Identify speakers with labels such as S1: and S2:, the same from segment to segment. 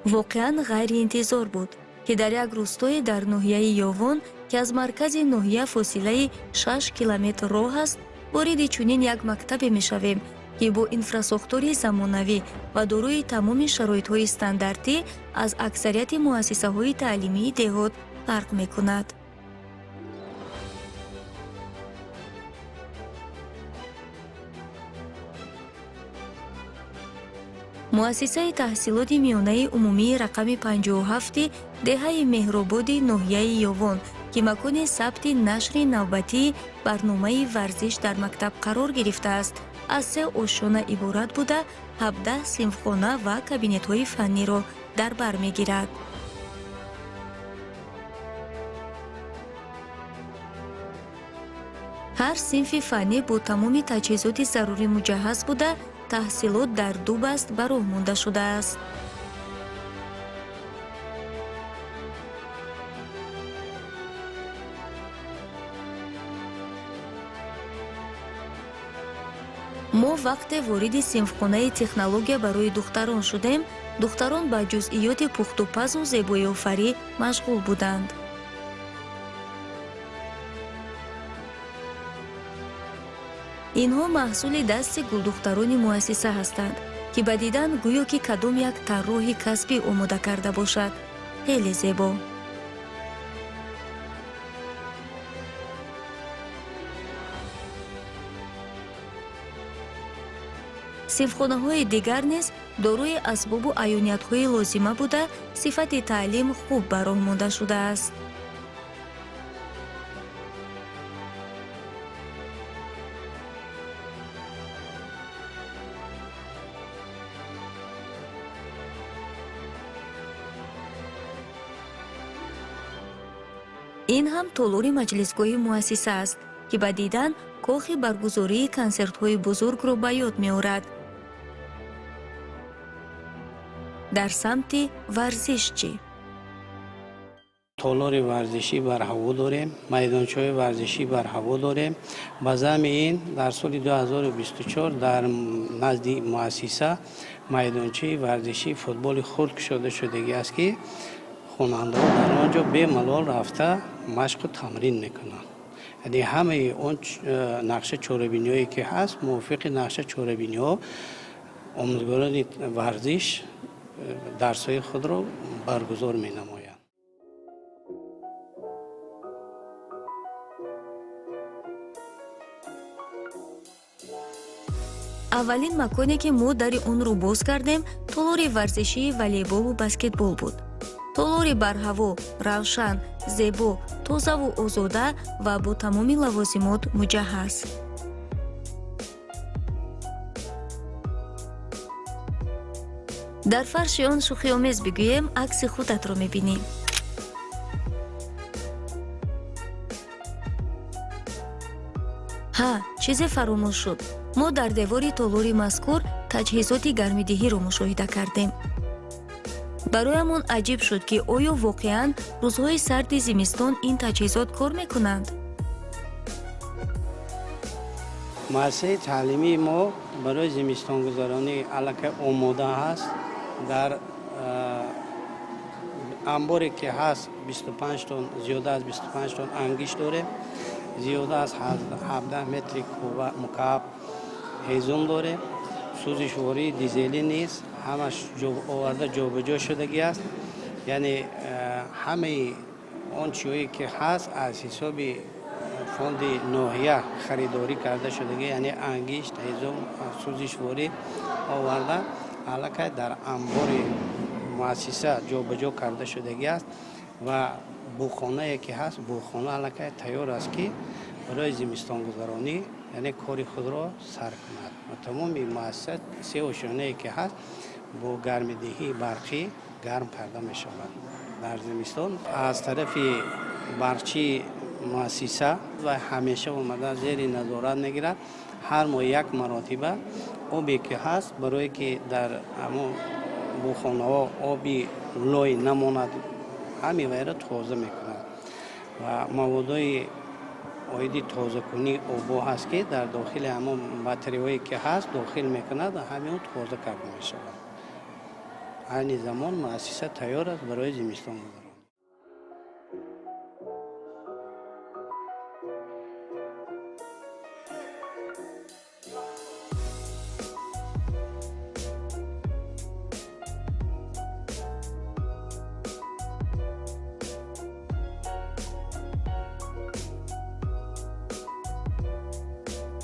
S1: Воқеан ғайриинтизор буд, ки дар як рӯстое дар ноҳияи Ёвон, ки аз маркази ноҳия фосилаи 6 километр роҳ аст, вориди чунин як мактабе мешавем, ки бо инфрасохтори замонавӣ ва дорои тамоми шароитҳои стандартӣ аз аксарияти муассисаҳои таълимии деҳот фарқ мекунад. Муассисаи таҳсилоти миёнаи умумии рақами 57 деҳаи Меҳрободи ноҳияи Ёвон, ки макони сабти нашри навбатии барномаи варзиш дар мактаб қарор гирифтааст, аз се ошёна иборат буда, 17 синфхона ва кабинетҳои фанниро дар бар мегирад. Ҳар синфи фаннӣ бо тамоми таҷҳизоти зарурӣ муҷаҳҳаз буда, таҳсилот дар ду баст ба роҳ монда шудааст. Мо вақте вориди синфхонаи технология барои духтарон шудем, духтарон ба ҷузъиёти пухтупазу зебоиофарӣ машғул буданд. Инҳо маҳсули дасти гулдухтарони муассиса ҳастанд, ки ба дидан гӯё ки кадом як тарроҳи касбӣ омода карда бошад. Хеле зебо. Синфхонаҳои дигар низ дорои асбобу аёниятҳои лозима буда, сифати таълим хуб ба роҳ монда шудааст. Ин ҳам толори маҷлисгоҳи муассиса аст, ки ба дидан кохи баргузории консертҳои бузургро ба ёд меорад. Дар самти варзиш чӣ?
S2: Толори варзишӣ барҳаво дорем, майдончаҳои варзишӣ барҳаво дорем. Ба замми ин дар соли 2024 дар назди муассиса майдончаи варзишии футболи хурд кушода шудагӣ аст, ки хонандаҳо дар он ҷо бемалол рафта машқу тамрин мекунанд. Яъне ҳамаи он нақша чорабиниҳое ки ҳаст, мувофиқи нақша чорабиниҳо омӯзгорони варзиш дарсҳои худро баргузор менамоянд.
S1: Аввалин маконе, ки мо дари онро боз кардем, толори варзишии волейболу баскетбол буд. Толори барҳаво, равшан, зебо, тозаву озода ва бо тамоми лавозимот муҷаҳҳаз. Дар фарши он шӯхиомез бигӯем, акси худатро мебинӣ. Ҳа, чизе фаромӯш шуд. Мо дар девори толори мазкур таҷҳизоти гармидиҳиро мушоҳида кардем. Бароямон аҷиб шуд, ки оё воқеан рӯзҳои сарди зимистон ин таҷҳизот кор мекунанд?
S2: Муассисаи таълимии мо барои зимистонгузаронӣ аллакай омода ҳаст. Дар амборе ки ҳаст 25 тонн, зиёда аз 25 тонн ангиш дорем, зиёда аз 17 метри мукааб ҳезум дорем, сӯзишвории дизелӣ низ ҳамаш оварда ҷобаҷо шудагӣ аст. Яъне ҳамаи он чиҳое ки ҳаст аз ҳисоби фонди ноҳия харидорӣ карда шудагӣ, яъне ангишт, ҳезум, сӯзишворӣ оварда аллакай дар амбори муассиса ҷобаҷо карда шудагӣ аст ва буғхонае ки ҳаст, буғхона аллакай тайёр аст, ки барои зимистонгузаронӣ яъне кори худро сар кунад. Ва тамоми муассиса се ошёнае ки ҳаст бо гармидиҳии барқӣ гарм карда мешавад. Дар зимистон аз тарафи барқчии муассиса ва ҳамеша омада зери назорат мегирад. Ҳар моҳ як маротиба обе ки ҳаст, барое ки дар ҳамон буғхонаҳо оби лой намонад, ҳамин вайро тоза мекунад ва маводҳои оиди тозакунии обҳо ҳаст, ки дар дохили ҳамон батареяҳое ки ҳаст дохил мекунад ва ҳамин он тоза карда мешавад. Айни замон муассиса тайёр аст барои зимистон гузарондан.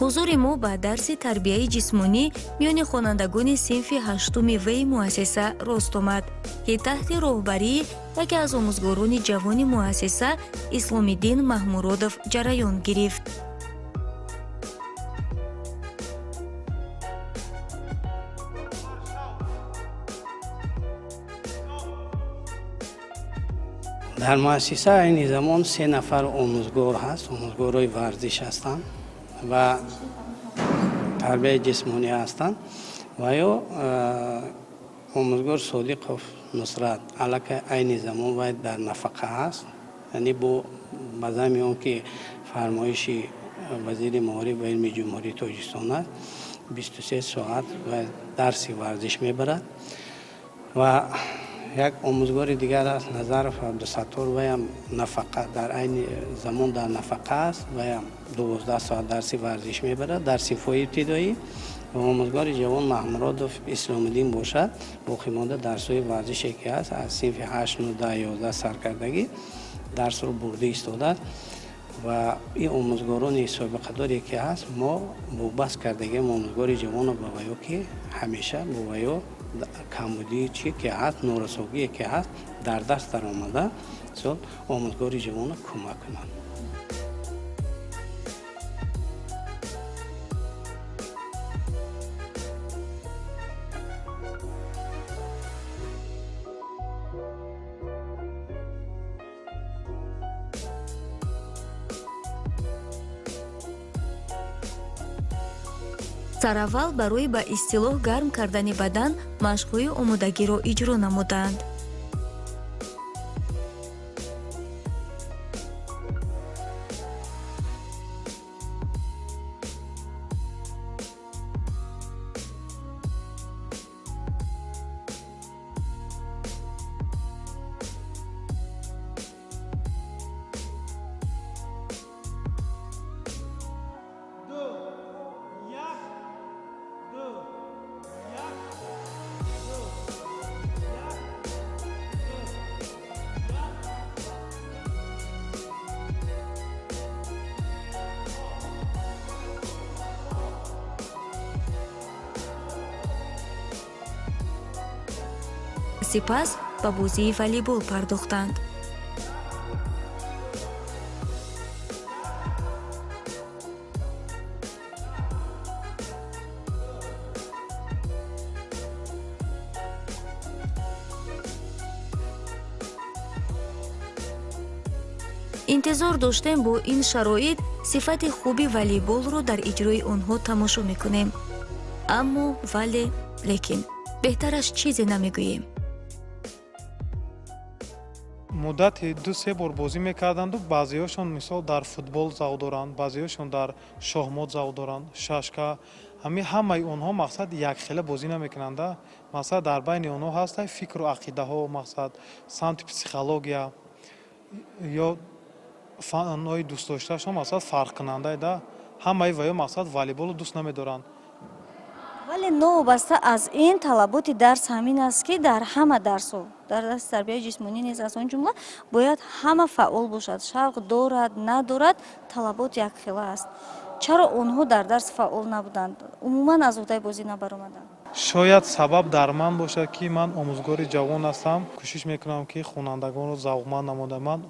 S1: Ҳузури мо ба дарси тарбияи ҷисмонӣ миёни хонандагони синфи ҳаштуми вей муассиса рост омад, ки таҳти роҳбарии яке аз омӯзгорони ҷавони муассиса Исломиддин Маҳмуродов ҷараён гирифт.
S2: Дар муассиса айни замон се нафар омӯзгор ҳаст, омӯзгорои варзиш ҳастанд ва тарбияи ҷисмонӣ ҳастанд ва ё омӯзгор Содиқов Нусрат аллакай айни замон вай дар нафақа ҳаст, яъне бо ба замми он ки фармоиши вазири маориф ва илми Ҷумҳурии Тоҷикистон аст, 23 соат вай дарси варзиш мебарад. Ва як омӯзгори дигар аст, Назаров Абдусаттор, ваям нафақа дар айни замон дар нафақа аст, ваям 12 соат дарси варзиш мебарад дар синфҳои ибтидоӣ. Ва омӯзгори ҷавон Маҳмуродов Исломиддин бошад, боқимонда дарсҳои варзише ки ҳаст аз синфи 8, 9, 10, 11 саркардагӣ дарсро бурда истодааст. Ва ин омӯзгорони собиқадоре ки ҳаст, мо бубаст кардагием омӯзгори ҷавонро ба ваё, ки ҳамеша бо ваё камбудии чи ки ҳаст, норасогие ки ҳаст, дар даст даромада мисол омӯзгори ҷавонро кӯмак кунанд.
S1: Сараввал барои ба истилоҳ гарм кардани бадан машқҳои омодагиро иҷро намуданд. Сипас ба бозии волейбол пардохтанд. Интизор доштем бо ин шароит сифати хуби волейболро дар иҷрои онҳо тамошо мекунем. Аммо вале лекин беҳтараш чизе намегӯем.
S3: Муддати ду-се бор бозӣ мекарданду баъзеҳошон мисол дар футбол завқ доранд, баъзеҳошон дар шоҳмот завқ доранд, шашка. Ҳамин ҳамаи онҳо мақсад якхела бозӣ намекунанда. Мақсад дар байни онҳо ҳаста фикру ақидаҳо, мақсад самти психология ё фанҳои дӯстдоштаашон мақсад фарқкунанда да. Ҳамаи ваё мақсад волейболро дӯст намедоранд.
S4: Вале новобаста аз ин талаботи дарс ҳамин аст, ки дар ҳама дарсҳо, дар дарси тарбияи ҷисмонӣ низ аз он ҷумла, бояд ҳама фаъол бошад. Шавқ дорад, надорад, талабот якхела аст. Чаро онҳо дар дарс фаъол набуданд? Умуман аз уҳдаи бозӣ набаромаданд?
S3: Шояд сабаб дар ман бошад, ки ман омӯзгори ҷавон ҳастам. Кӯшиш мекунам, ки хонандагонро завқманд намоям. Ман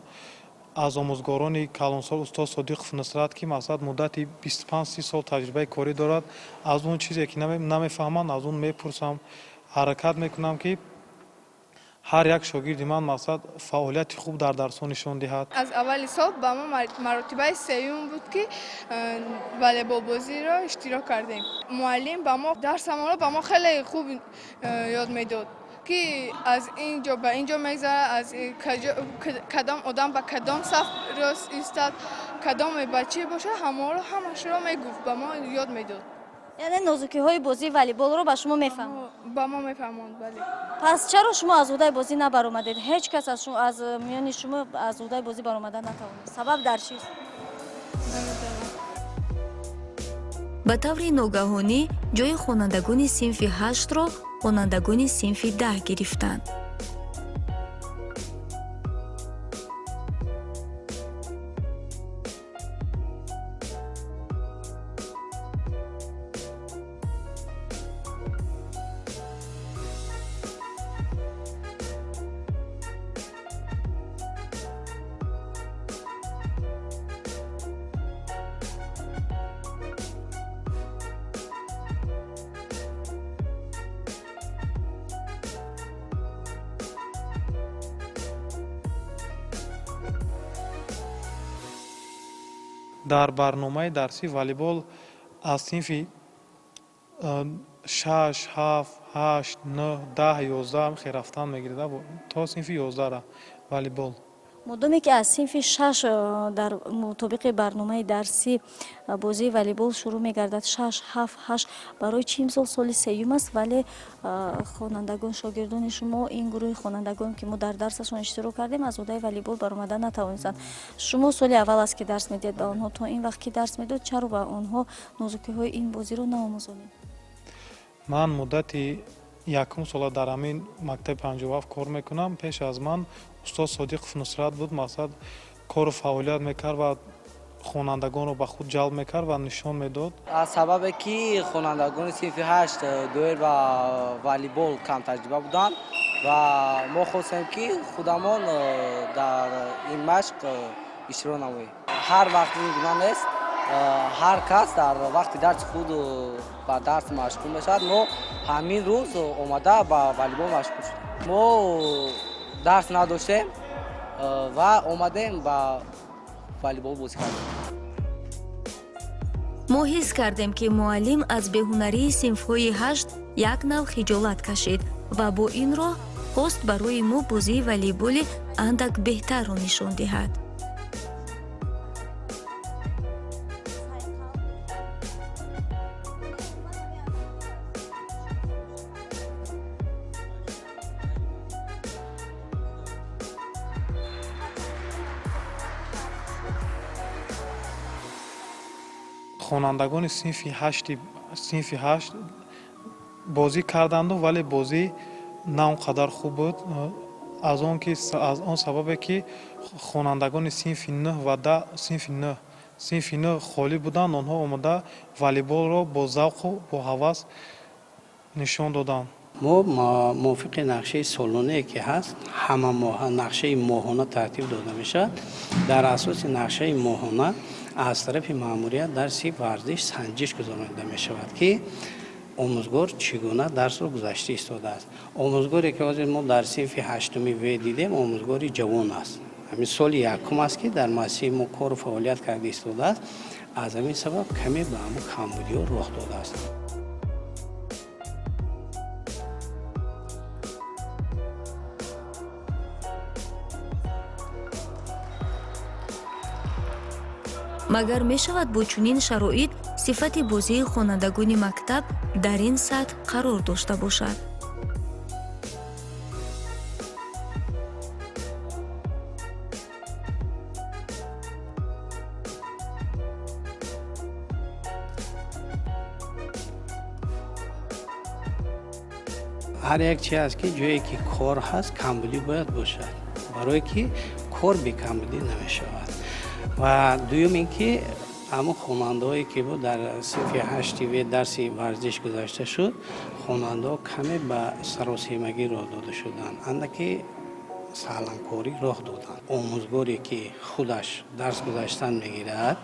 S3: аз омӯзгорони калонсол устод Содиқов Нусрат, ки мақсад муддати 25-30 сол таҷрибаи корӣ дорад, аз он чизе ки намефаҳманд, аз он мепурсам. Ҳаракат мекунам, ки ҳар як шогирди ман мақсад фаъолияти хуб дар дарсҳо нишон диҳад.
S5: Аз аввали сол ба мо маротибаи сеюм буд, ки волейболбозиро иштирок кардем. Муаллим ба мо дарсамонро ба мо хеле хуб ёд медод, ки аз ин ҷо ба ин ҷо мегзарад, аз кадом одам ба кадом саф рост истад, кадоме ба чӣ бошад, ҳамаро ҳамашро мегуфт, ба мо ёд медод.
S4: Яъне нозукиҳои бозии волейболро ба шумо мефаҳмонд?
S5: Ба мо мефаҳмонд, бале.
S4: Пас чаро шумо аз уҳдаи бозӣ набаромадед? Ҳеҷ кас аз миёни шумо аз уҳдаи бозӣ баромада натавонист. Сабаб дар чист?
S1: Ба таври ногаҳонӣ ҷои хонандагони синфи ҳаштро хонандагони синфи 10 гирифтанд.
S3: Дар барномаи дарсии волейбол аз синфи 6, 7, 8, 9, 10, 11 хел рафтан мегирад то синфи 11 волейбол.
S4: Модоме ки аз синфи 6 дар мутобиқи барномаи дарсӣ бозии волейбол шурӯъ мегардад, 6, 7, 8, барои чӣ имсол соли сеюм аст, вале хонандагон, шогирдони шумо, ин гурӯҳи хонандагон, ки мо дар дарсашон иштирок кардем, аз уҳдаи волейбол баромада натавонистанд. Шумо соли аввал аст, ки дарс медиҳед ба онҳо. То ин вақт ки дарс медод, чаро ба онҳо нозукиҳои ин бозиро наомӯзонед?
S3: Ман муддати якум сола дар ҳамин мактаби 57 кор мекунам. Пеш аз ман устод Содиқов Нусрат буд, мақсад кору фаъолият мекард ва хонандагонро ба худ ҷалб мекард ва нишон медод.
S6: Аз сабабе ки хонандагони синфи 8 доир ба волейбол камтаҷриба буданд ва мо хостем, ки худамон дар ин машқ иштирок намоем. Ҳар вақт ин гуна нест, ҳар кас дар вақти дарси худ ба дарс машғул мешавад. Мо ҳамин рӯз омада ба волейбол машғул шудем. Мо дарс надоштем ва омадем ба волейбол бозӣ кардем.
S1: Мо ҳис кардем, ки муаллим аз беҳунарии синфҳои 8 як нав хиҷолат кашид ва бо ин роҳ хост барои мо бозии волейболи андак беҳтарро нишон диҳад.
S3: Хонандагони синфи 8 бозӣ карданду, вале бозӣ на он қадар хуб буд, аз он сабабе ки хонандагони синфи 9 ва 10, синфи 9 холӣ буданд. Онҳо омода волейболро бо завқу бо ҳавас нишон доданд.
S2: Мо мувофиқи нақшаи солонае ки ҳаст, ҳама моҳа нақшаи моҳона тартиб дода мешавад. Дар асоси нақшаи моҳона аз тарафи маъмурият дарси варзиш санҷиш гузаронида мешавад, ки омӯзгор чӣ гуна дарсро гузашта истодааст. Омӯзгоре ки ҳозир мо дар синфи 8 В дидем, омӯзгори ҷавон аст. Ҳамин соли якум аст, ки дар муассисаи мо кору фаъолият карда истодааст. Аз ҳамин сабаб каме ба ҳамун камбудиҳо роҳ додааст.
S1: Магар мешавад бо чунин шароит сифати бозии хонандагони мактаб дар ин сатҳ қарор дошта бошад?
S2: Ҳар як чи аст, ки ҷое ки кор ҳаст, камбудӣ бояд бошад, барое ки кор бекамбудӣ намешавад. Ва дуюм ин ки ҳамон хонандаҳое ки буд дар синфи 8 В дарси варзиш гузашта шуд, хонандаҳо каме ба саросемагӣ роҳ дода шуданд, андаке саҳланкорӣ роҳ доданд. Омӯзгоре ки худаш дарс гузаштан мегирад,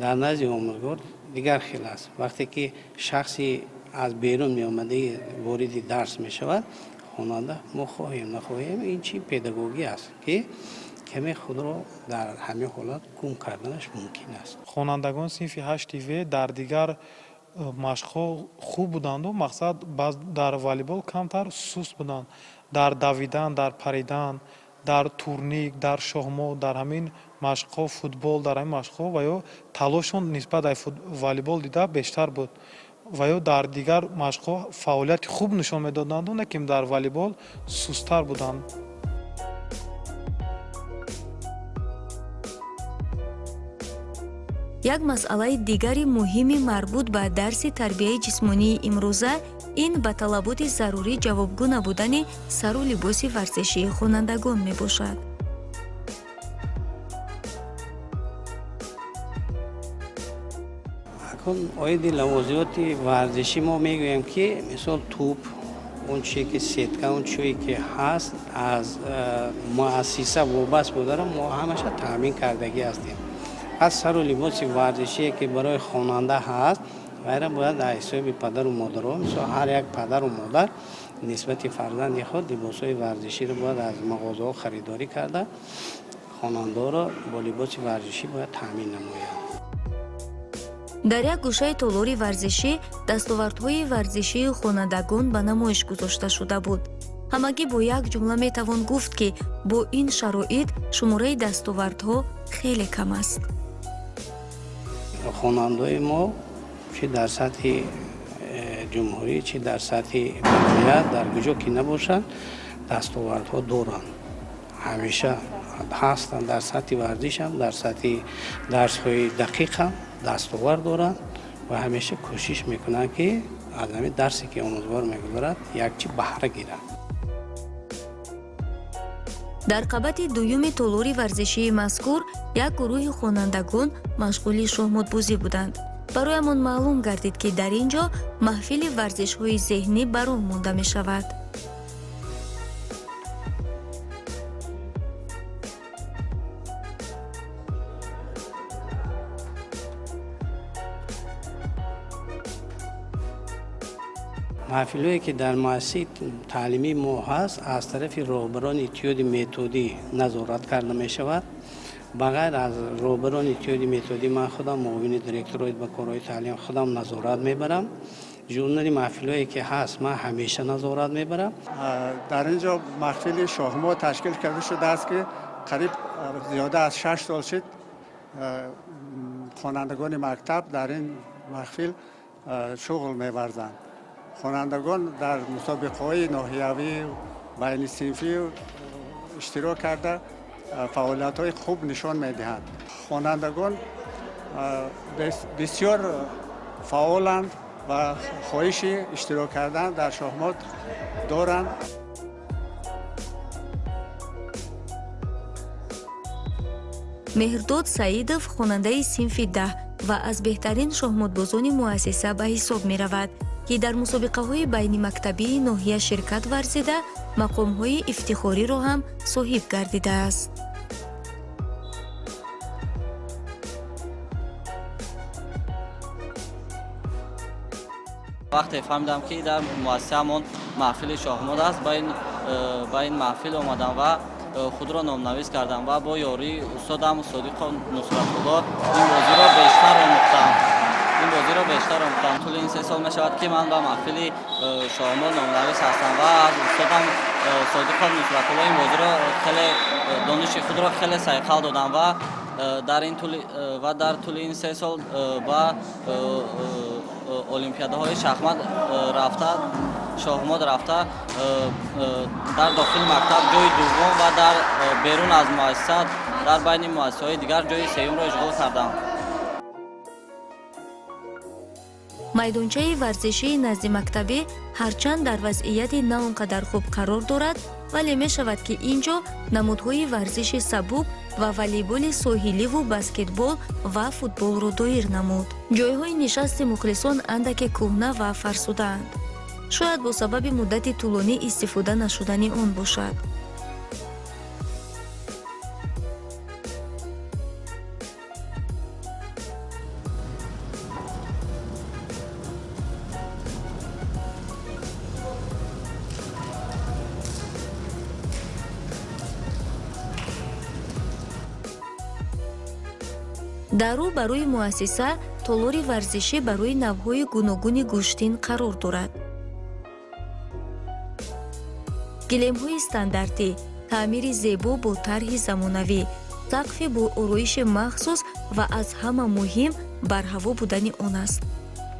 S2: дар назди омӯзгор дигар хел аст. Вақте ки шахси аз берун меомадаи вориди дарс мешавад, хонанда мо хоҳем нахоҳем, ин чи педагогӣ аст, ки каме худро дар ҳамин ҳолат гум карданаш мумкин аст.
S3: Хонандагон синфи 8 В дар дигар машқҳо хуб буданду, мақсад дар волейбол камтар суст буданд. Дар давидан, дар паридан, дар турник, дар шоҳмот, дар ҳамин машқҳо, футбол, дар ҳамин машқҳо ва ё талошон нисбат ба волейбол дида бештар буд. Ва ё дар дигар машқҳо фаъолияти хуб нишон медоданду, лекин дар волейбол сусттар буданд.
S1: Як масъалаи дигари муҳими марбут ба дарси тарбияи ҷисмонии имрӯза ин ба талаботи зарурӣ ҷавобгӯ набудани сару либоси варзишии хонандагон мебошад.
S2: Акун оиди лавозимоти варзишӣ мо мегӯем, ки мисол тӯп, он чие ки сетка, он чие ки ҳаст аз муассиса вобаст будара мо ҳамаша таъмин кардагӣ ҳастем. Аз сару либоси варзишие ки барои хонанда ҳаст, вайра бояд аз ҳисоби падару модаро, мисол ҳар як падару модар нисбати фарзанди худ либосҳои варзиширо бояд аз мағозаҳо харидорӣ карда, хонандаҳоро бо либоси варзишӣ бояд таъмин намояд.
S1: Дар як гӯшаи толори варзишӣ дастовардҳои варзишии хонандагон ба намоиш гузошта шуда буд. Ҳамагӣ бо як ҷумла метавон гуфт, ки бо ин шароит шумораи дастовардҳо хеле кам аст.
S2: Хонандаҳои мо чӣ дар сатҳи ҷумҳурӣ, чӣ дар сатҳи вилоят, дар куҷо ки набошанд, дастовардҳо доранд, ҳамеша ҳастанд. Дар сатҳи варзишам, дар сатҳи дарсҳои дақиқам дастовард доранд ва ҳамеша кӯшиш мекунанд, ки аз ҳамин дарсе ки омӯзгор мегузорад, якчи баҳра гиранд.
S1: Дар қабати дуюми толори варзишии мазкур як гурӯҳи хонандагон машғули шоҳмотбозӣ буданд. Бароямон маълум гардид, ки дар ин ҷо маҳфили варзишҳои зеҳнӣ ба роҳ монда мешавад.
S2: Маҳфилҳое ки дар муассисаи таълимии мо ҳаст, аз тарафи роҳбарони иттиҳоди методӣ назорат карда мешавад. Ба ғайр аз роҳбарони иттиҳоди методӣ, ман худам муовини директор оид ба корҳои таълим худам назорат мебарам. Журнали маҳфилҳое ки ҳаст, ман ҳамеша назорат мебарам.
S7: Дар ин ҷо маҳфили шоҳмот ташкил карда шудааст, ки қариб зиёда аз 6 сол шуд хонандагони мактаб дар ин маҳфил шуғл меварзанд. Хонандагон дар мусобиқаҳои ноҳиявӣ, байнисинфӣ иштирок карда, фаъолиятҳои хуб нишон медиҳанд. Хонандагон бисёр фаъоланд ва хоҳиши иштирок кардан дар шоҳмот доранд.
S1: Меҳрдод Саидов хонандаи синфи 10 ва аз беҳтарин шоҳмотбозони муассиса ба ҳисоб меравад, ки дар мусобиқаҳои байнимактабии ноҳия ширкат варзида, мақомҳои ифтихориро ҳам соҳиб гардидааст.
S8: Вақте фаҳмидам, ки дар муассисаамон маҳфили шоҳмот аст, ба ин маҳфил омадам ва худро номнавис кардам ва бо ёрии устодам Содиқов Нусратулло ин бозиро бештар омӯхтам. Тӯли ин 3 сол мешавад, ки ман ба маҳфили шоҳмот номнавис ҳастам ва аз устодам Содиқов Нусратулло ин бозиро хеле дониши худро хеле сайқал додам ва дар тӯли ин 3 сол ба олимпиадаҳои шахмат рафта, шоҳмот рафта, дар дохили мактаб ҷои дуввум ва дар берун аз муассиса дар байни муассисаҳои дигар ҷои сеюмро ишғол кардам.
S1: Майдончаи варзишии назди мактабӣ ҳарчанд дар вазъияти на он қадар хуб қарор дорад, вале мешавад, ки ин ҷо намудҳои варзиши сабук ва волейболи соҳиливу баскетбол ва футболро доир намуд. Ҷойҳои нишасти мухлисон андаке кӯҳна ва фарсудаанд. Шояд бо сабаби муддати тӯлонӣ истифода нашудани он бошад. Дар рӯ барои муассиса толори варзишӣ барои навъҳои гуногуни гӯштин қарор дорад. Гилемҳои стандартӣ, таъмири зебо бо тарҳи замонавӣ, сақфи бо ороиши махсус ва аз ҳама муҳим барҳаво будани он аст.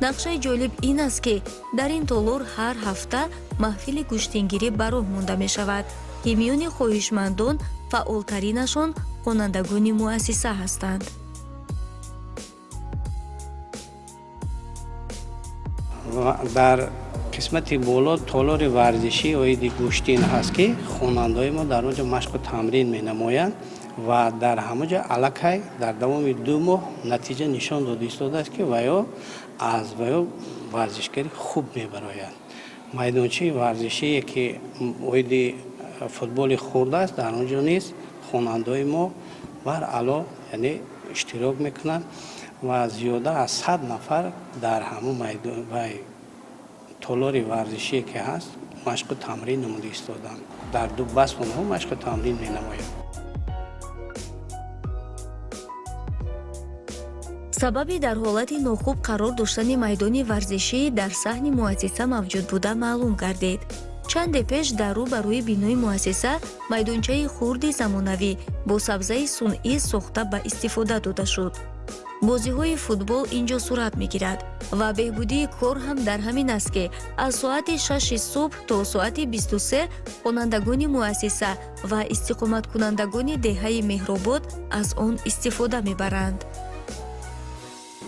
S1: Нақшаи ҷолиб ин аст, ки дар ин толор ҳар ҳафта маҳфили гӯштингирӣ ба роҳ монда мешавад, ки миёни хоҳишмандон фаъолтаринашон хонандагони муассиса ҳастанд.
S2: Дар қисмати боло толори варзишӣ оиди гӯштин ҳаст, ки хонандаҳои мо дар он ҷо машқу тамрин менамоянд ва дар ҳамон ҷо аллакай дар давоми 2 моҳ натиҷа нишон дода истодааст, ки ваё аз ваё варзишгари хуб мебарояд. Майдончаи варзишие, ки оиди футболи хурд аст, дар он ҷо низ хонандаҳои мо баръало, яъне иштирок мекунанд ва зиёда аз 100 нафар дар ҳамон майдон ва толори варзишие, ки ҳаст, машқу тамрин намуда истоданд. Дар 2 баст онҳо машқу тамрин менамоянд.
S1: Сабаби дар ҳолати нохуб қарор доштани майдони варзишӣ дар саҳни муассиса мавҷуд буда маълум гардид. Чанде пеш дар рӯ ба рӯи бинои муассиса майдончаи хурди замонавӣ бо сабзаи сунъӣ сохта ба истифода дода шуд. Бозиҳои футбол ин ҷо сурат мегирад ва беҳбудии кор ҳам дар ҳамин аст, ки аз соати 6 субҳ то соати 23 хонандагони муассиса ва истиқоматкунандагони деҳаи Меҳробод аз он истифода мебаранд.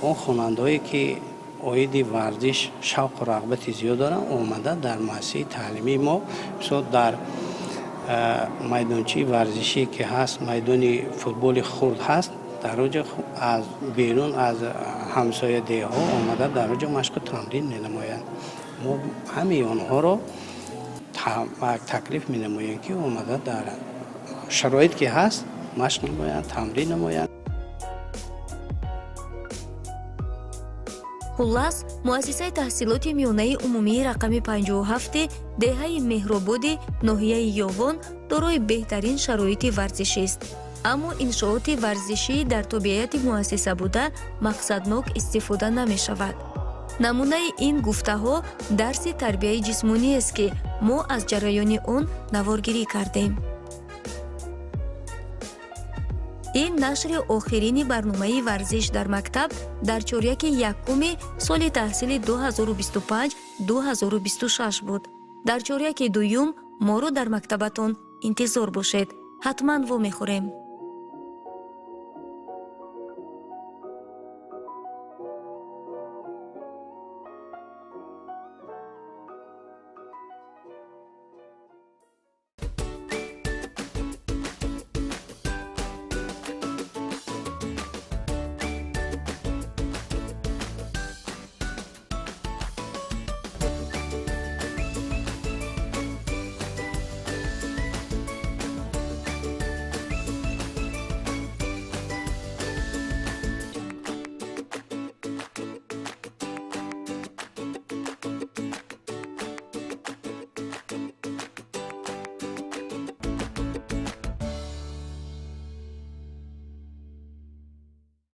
S2: Он хонандаҳое, ки оиди варзиш шавқу рағбати зиёд доранд, омада дар муассисаи таълимии мо, мисол дар майдончаи варзишие, ки ҳаст, майдони футболи хурд ҳаст, дар он ҷо аз берун аз ҳамсоя деҳҳо омада дар он ҷо машқу тамрин менамоянд. Мо ҳамаи онҳоро таклиф менамоем, ки омада дар шароит, ки ҳаст, машқ намоянд, тамрин намоянд.
S1: Хуллас, муассисаи таҳсилоти миёнаи умумии рақами 57 деҳаи Меҳрободи ноҳияи Ёвон дорои беҳтарин шароити варзишист. Аммо иншооти варзишӣ дар тобеияти муассиса буда мақсаднок истифода намешавад. Намунаи ин гуфтаҳо дарси тарбияи ҷисмониест, ки мо аз ҷараёни он наворгирӣ кардем. Ин нашри охирини барномаи варзиш дар мактаб дар чоряки якуми соли таҳсили 2025-2026 буд. Дар чоряки дуюм моро дар мактабатон интизор бошед. Ҳатман вомехӯрем.